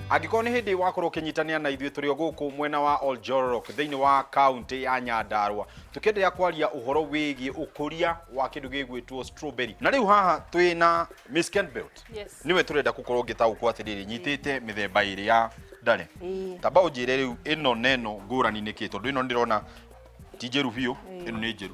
Angĩkorwo nĩ hĩndĩ wakorwo ũkĩnyitanĩra na ithuĩ, tũrĩ o gũkũ mwena wa Oljororok thĩinĩ wa kaunti ya Nyandarua, tũkĩenderea kwaria ũhoro wĩgiĩ ũkũria wa kĩndũ gĩgwĩtwo strawberry. Na rĩu haha twĩ na Miss Kenbelt. Yes. Nĩwe tũrenda gũkorwo ngĩtaũkwo atĩrĩrĩ, nyitĩte mĩthemba ĩrĩ ya ndare. Tamba ũnjĩre rĩu ĩno na ĩno ngũrani nĩ kĩ, tondũ ĩno ndĩrona ti njĩru biũ, ĩno nĩ njĩru.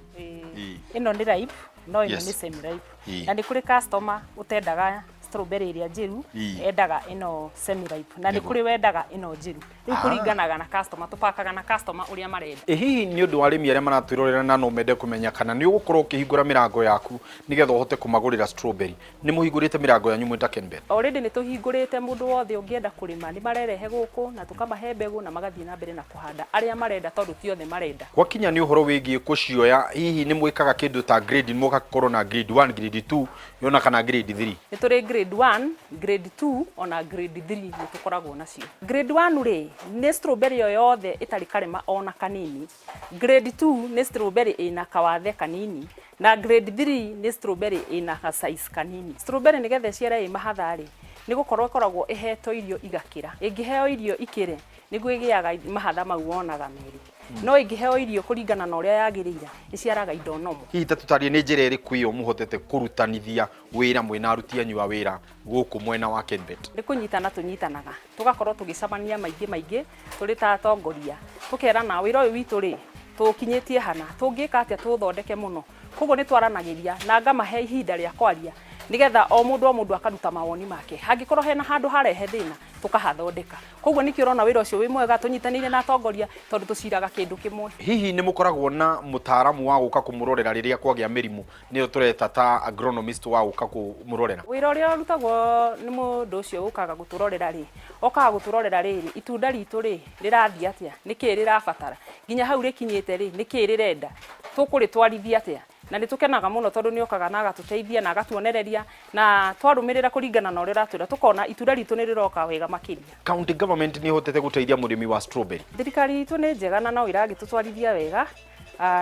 Ĩno nĩ ripe, no ĩno nĩ semi ripe. Na nĩ kũrĩ customer ũtendaga strawberry ĩrĩa njĩru, endaga ĩno semi ripe, na nĩ kũrĩ wendaga ĩno njĩru. Rĩu kũringanaga na customer, tũpakaga na customer ũrĩa marenda. Ĩ hihi nĩ ũndũ wa arĩmi arĩa maratwĩrorera na no mende kũmenya kana nĩ ũgũkorwo ũkĩhingũra mĩrango yaku nĩgetha ũhote kũmagũrĩra strawberry, nĩ mũhingũrĩte mĩrango yanyu mwĩ ta Kenbet? Already nĩ tũhingũrĩte, mũndũ wothe ũngĩenda kũrĩma nĩ marerehe gũkũ na tũkamahe mbegũ na magathiĩ na mbere na kũhanda arĩa marenda, tondũ ti othe marenda. Gwakinya nĩ ũhoro wĩgiĩ kũcioya, hihi nĩ mwĩkaga kĩndũ ta grade, mũgakorwo na grade 1, grade 2 ona kana grade 3? Nĩ tũrĩ grade 1, grade 2 ona grade 3 nĩ tũkoragwo nacio. Grade 1 rĩ, nĩ strawberry o yothe ĩtarĩ karema ona kanini. Grade 2 nĩ strawberry ĩna kawathe kanini, na grade 3 nĩ strawberry ĩna ga size kanini. Strawberry nĩgetha ĩciare ĩ mahatha rĩ, nĩ gũkorwo ĩkoragwo ĩhetwo irio igakĩra. Ĩngĩheo irio ikĩre, nĩguo ĩgĩaga mahatha mau wonaga merĩ. No ĩngĩheo irio kũringana na ũrĩa yagĩrĩire, ĩciaraga indo nomo. Hihi ta tũtarie nĩ njĩra ĩrĩkũ ĩyo mũhotete kũrutanithia wĩra mwĩna aruti anyu a wĩra gũkũ mwena wa Kenbet? Nĩ kũnyitana tũnyitanaga, tũgakorwo tũgĩcemania maingĩ maingĩ tũrĩ ta atongoria, tũkerana wĩra ũyũ witũ rĩ, tũũkinyĩtie hana, tũngĩka atĩa tũũthondeke mũno. Koguo nĩ twaranagĩria na ngamahe ihinda rĩa kwaria nĩgetha o mũndũ o mũndũ akaruta mawoni make. Hangĩkorwo hena handũ harehe thĩna, tũkahathondeka. Koguo nĩkĩo ũrona wĩra ũcio wĩ mwega tũnyitanĩire na atongoria, tondũ tũciraga kĩndũ kĩmwe. Hihi nĩ mũkoragwo na mũtaaramu wa gũka kũmũrorera rĩrĩa kwagĩa mĩrimũ, nĩyo tũreta ta agronomist wa gũka kũmũrorera? Wĩra ũrĩa ũrutagwo nĩ mũndũ ũcio ũkaga gũtũrorera rĩ, okaga gũtũrorera rĩrĩ, itunda ritũ rĩ, rĩrathiĩ atĩa, nĩkĩĩ rĩrabatara, nginya hau rĩkinyĩte rĩ, nĩkĩĩ rĩrenda, tũkũrĩtwarithia atĩa. Na nĩ tũkenaga mũno tondũ nĩ okaga na agatũteithia na agatuonereria, na twarũmĩrĩra kũringana na ũrĩa ũratwĩra, tũkona itunda ritũ nĩ rĩroka wega makĩria. County government nĩ ĩhotete gũteithia mũrĩmi wa strawberry? Thirikari itũ nĩ njega na no ĩragĩtũtwarithia wega,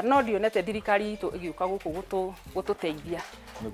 no ndionete thirikari itũ ĩgĩũka gũkũ gũtũteithia.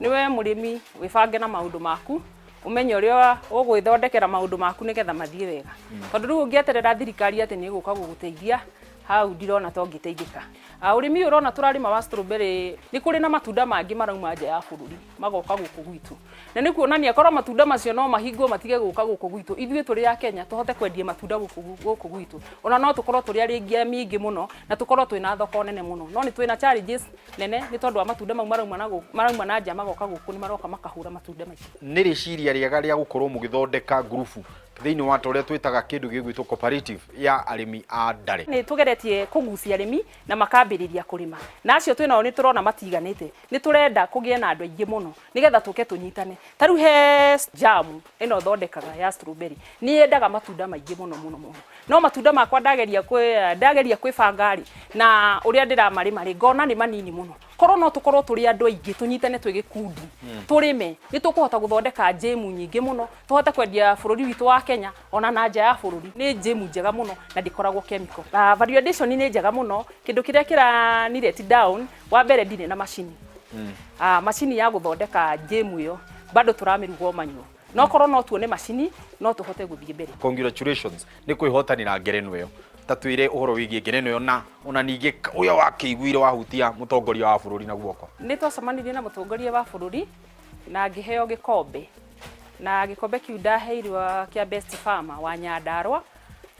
Nĩwe mũrĩmi wĩbange na maũndũ maku, ũmenye ũrĩa ũgwĩthondekera maũndũ maku nĩgetha mathiĩ wega. Tondũ rĩu ũngĩeterera thirikari atĩ nĩ ĩgũka gũgũteithia, hau ndirona ta ũngĩteithĩka. Ũrĩmi ũyũ ũrona tũrarĩma wa strawberry, nĩ kũrĩ na matunda mangĩ marauma nja ya bũrũri magoka gũkũ gwitũ. Na nĩ kuonania korwo matunda macio no mahingwo matige gũka gũkũ gwitũ, ithuĩ tũrĩ a Kenya tũhote kwendia matunda gũkũ gwitũ. Ona no tũkorwo tũrĩ arĩmi aingĩ mũno na tũkorwo twĩna thoko nene mũno. No nĩ twĩna challenges nene nĩ tondũ wa matunda mau marauma na nja magoka gũkũ, nĩ maroka makahũra matunda maitũ. Nĩ rĩciria rĩega rĩa gũkorwo mũgĩthondeka ngurubu thĩinĩ wa ta ũrĩa twĩtaga kĩndũ gĩgwĩtwo cooperative ya arĩmi a ndare. Nĩ tũgeretie kũgucia arĩmi na makambĩrĩria kũrĩma, na acio twĩ nao nĩ tũrona matiganĩte. Nĩ tũrenda kũgĩe na andũ aingĩ mũno nĩgetha tũke tũnyitane. Ta rĩu he jam ĩno thondekaga ya strawberry, nĩ yendaga matunda maingĩ mũno mũno mũno. No matunda makwa ndageria kwĩbanga rĩ, na ũrĩa ndĩramarĩma rĩ, ngona nĩ manini mũno. Korwo no tũkorwo tũrĩ andũ aingĩ, tũnyitane twĩ gĩkundi, tũrĩme, nĩ tũkũhota gũthondeka jam nyingĩ mũno, tũhote kwendia bũrũri witũ wa Kenya ona na nja ya bũrũri. Nĩ jam njega mũno na ndĩkoragwo chemical. Value addition nĩ njega mũno, kĩndũ kĩrĩa kĩra let down, wa mbere ndirĩ na macini. Macini ya gũthondeka jam ĩyo bado tũramĩruga o manual. No korwo no tuone macini no tũhote gũthiĩ mbere. Congratulations nĩ kwĩhotanĩra ngerenwa ĩyo. Ta twĩre ũhoro wĩgiĩ ngerenwa ĩyo na ona ningĩ ũrĩa wakĩiguire wahutia mũtongoria wa bũrũri na guoko. Nĩ twacemanirie na mũtongoria wa bũrũri na ngĩheo gĩkombe, na gĩkombe kĩu ndaheirwo kĩa best farmer wa Nyandarua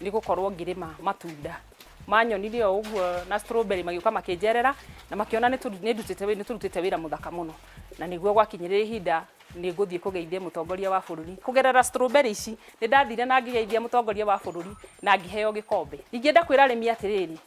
nĩ gũkorwo ngĩrĩma matunda. Manyonire o ũguo na strawberry magĩũka makĩnjerera na makĩona nĩ tũrutĩte wĩra mũthaka mũno, na nĩguo gwakinyĩrĩra ihinda nĩ ngũthiĩ kũgeithia mũtongoria wa bũrũri. Kũgerera strawberry ici nĩ ndathire na ngĩgeithia mũtongoria wa bũrũri na ngĩheo gĩkombe. Ingĩenda kwĩra arĩmi atĩrĩrĩ,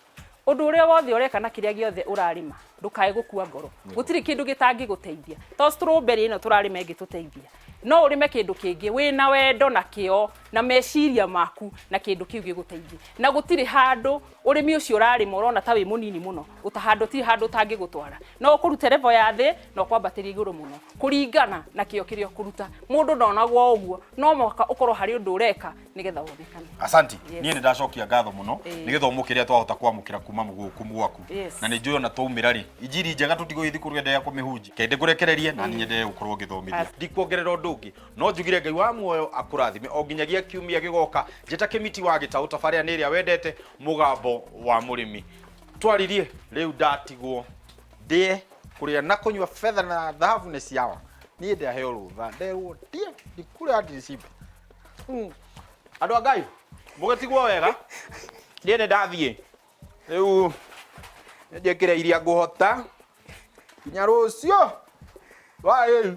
ũndũ ũrĩa wothe ũreka na kĩrĩa gĩothe ũrarĩma ndũkae gũkua ngoro, gũtirĩ kĩndũ gĩtangĩgũteithia. To strawberry ĩno tũrarĩma ĩngĩtũteithia, no ũrĩme kĩndũ kĩngĩ wĩna wendo na kĩo na meciria maku na kĩndũ kĩu gĩgũteithie. Na gũtirĩ handũ Ũrĩmi ũcio ũrarĩma ũrona ta wĩ mũnini mũno, ũtahandũ ti handũ ũtangĩgũtwara. No ũkũrute level ya thĩ na ũkwambatĩrie igũrũ mũno kũringana na kĩo kĩrĩa ũkũruta. Mũndũ ndonagwo o ũguo, no mũhaka ũkorwo harĩ ũndũ ũreka nĩgetha wonekane. Asanti. Yes. Niĩ nĩ ndacokia ngatho mũno Ĩĩ. nĩ gĩthomo kĩrĩa twahota kwamũkĩra kuma gũkũ gwaku. Yes. Na nĩ njũĩ ona twaumĩra rĩ, injiri njega tũtigũgĩthiĩ kũgenderea kũmĩhunjia. Kende ngũrekererie na niĩ nyendelee gũkorwo ngĩthomithia. Ndikuongerera ũndũ ũngĩ, no njugire Ngai wa muoyo akũrathime o nginyagia kiumia gĩgoka. Njĩta Kĩmiti wa Gĩtaũ, tabarĩra nĩ ĩrĩa wendete, Mũgambo wa Mũrĩmi. Twaririe rĩu ndatigwo ndĩe kũrĩa na kũnyua betha na thahabu nĩ ciawa. Niĩ ndaheo rũtha nderwo ndĩe ndikure ndicimba. Andũ a Ngai mũgĩtigwo wega, niĩ nĩ ndathiĩ rĩu, njĩkĩre iria ngũhota nginya rũciũ. Bye.